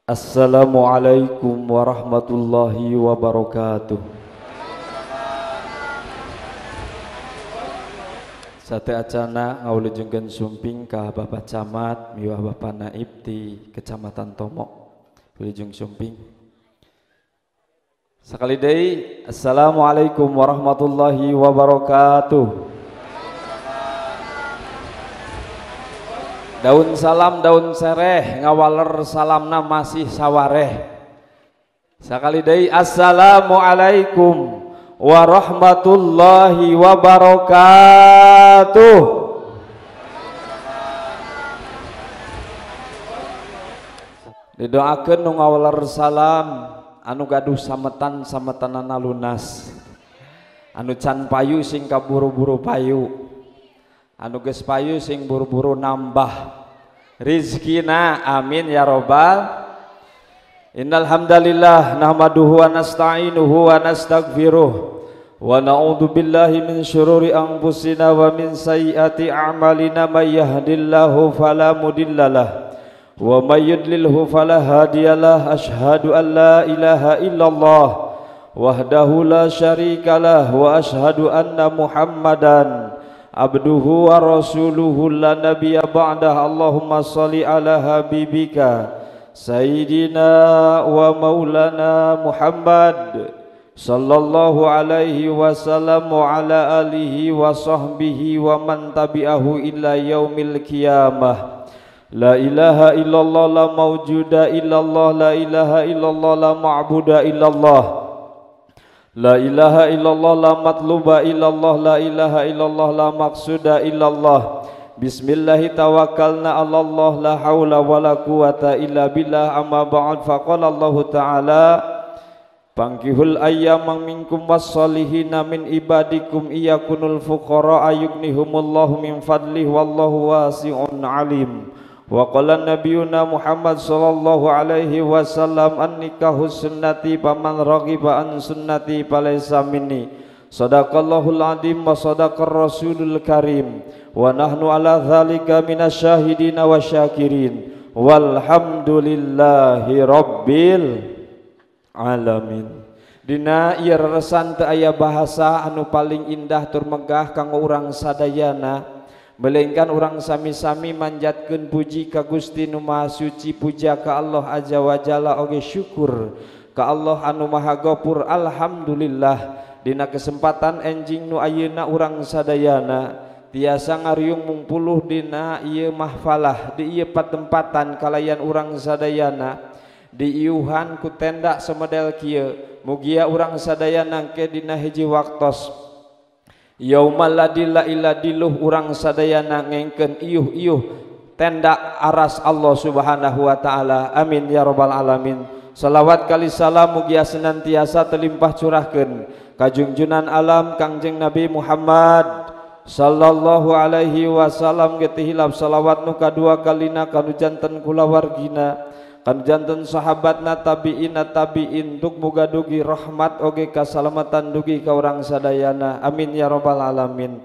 Assalamualaikum warahmatullahi wabarakatuh. Sate acana ngawulujengkeun sumping ka Bapak Camat miwah Bapak Naib di Kecamatan Tomok. Wilujeng sumping. Sakali deui, assalamualaikum warahmatullahi wabarakatuh. Daun salam daun sereh ngawaler salamna masih sawareh. Sakali deui, assalamualaikum warahmatullahi wabarakatuh. Didoakeun nu ngawaler salam anu gaduh sametan sametanana lunas, anu can payu sing kaburu-buru payu, anu geus payu sing buru-buru nambah rizkina, amin ya robbal. Innal hamdalillah nahmaduhu wa nasta'inuhu wa nastaghfiruh wa na'udzu billahi min syururi anfusina wa min sayyiati a'malina may yahdihillahu fala mudhillalah wa may yudlilhu fala hadiyalah. Asyhadu an la ilaha illallah wahdahu la syarikalah wa asyhadu anna Muhammadan abduhu wa rasuluhu la nabiyya ba'dah. Allahumma sholli ala habibika sayyidina wa maulana Muhammad sallallahu alaihi wasallam wa ala alihi wa sahbihi wa man tabi'ahu ila yaumil qiyamah. La ilaha illallah la mawjuda illallah, la ilaha illallah la ma'buda illallah, la ilaha illallah la matluba illallah, la ilaha illallah la maqsuda illallah. Bismillahi tawakkalna ala Allah, la haula wala quwata illa billah. Amma ba'd, faqala Allahu ta'ala pangkihul ayyama minkum wassolihina min ibadikum iyakunul fuqara ayughnihumullahu min fadlihi wallahu wasi'un alim. Wa qala nabiyuna Muhammad sallallahu alaihi wasallam an nikahu sunnati faman raghiba an sunnati falaysa minni. Sadaqallahul azim wa sadaqar rasulul karim wa nahnu ala dzalika minasyahidina wasyakirin walhamdulillahi rabbil alamin. Dina ieu reresan teu aya bahasa anu paling indah tur megah kanggo urang sadayana, melainkan urang sami-sami manjatkeun puji ka Gusti nu Maha Suci, puja ka Allah azza wa jalla oge syukur ka Allah anu Maha Gafur. Alhamdulillah dina kesempatan enjing nu ayeuna urang sadayana tiasa ngariung mungpuluh dina ieu mahfalah di ieu patempatan kalayan urang sadayana diiuhan ku tenda semodel kieu. Mugia urang sadayana ke dina hiji waktos yaumal ladilla illa diluh urang sadayana ngengkeun iuh-iuh tenda aras Allah subhanahu wa ta'ala, amin ya robbal alamin. Salawat kali salam mugia senantiasa terlimpah curahkeun kajungjunan alam Kangjeng Nabi Muhammad sallallahu alaihi wasallam. Getih hilap salawat nu kadua kalina kanu janten kulawargina, kanu janten sahabatna, tabiina, tabiin, tuk muga dugi rahmat oge kasalamatan dugi ka urang sadayana, amin ya robbal alamin.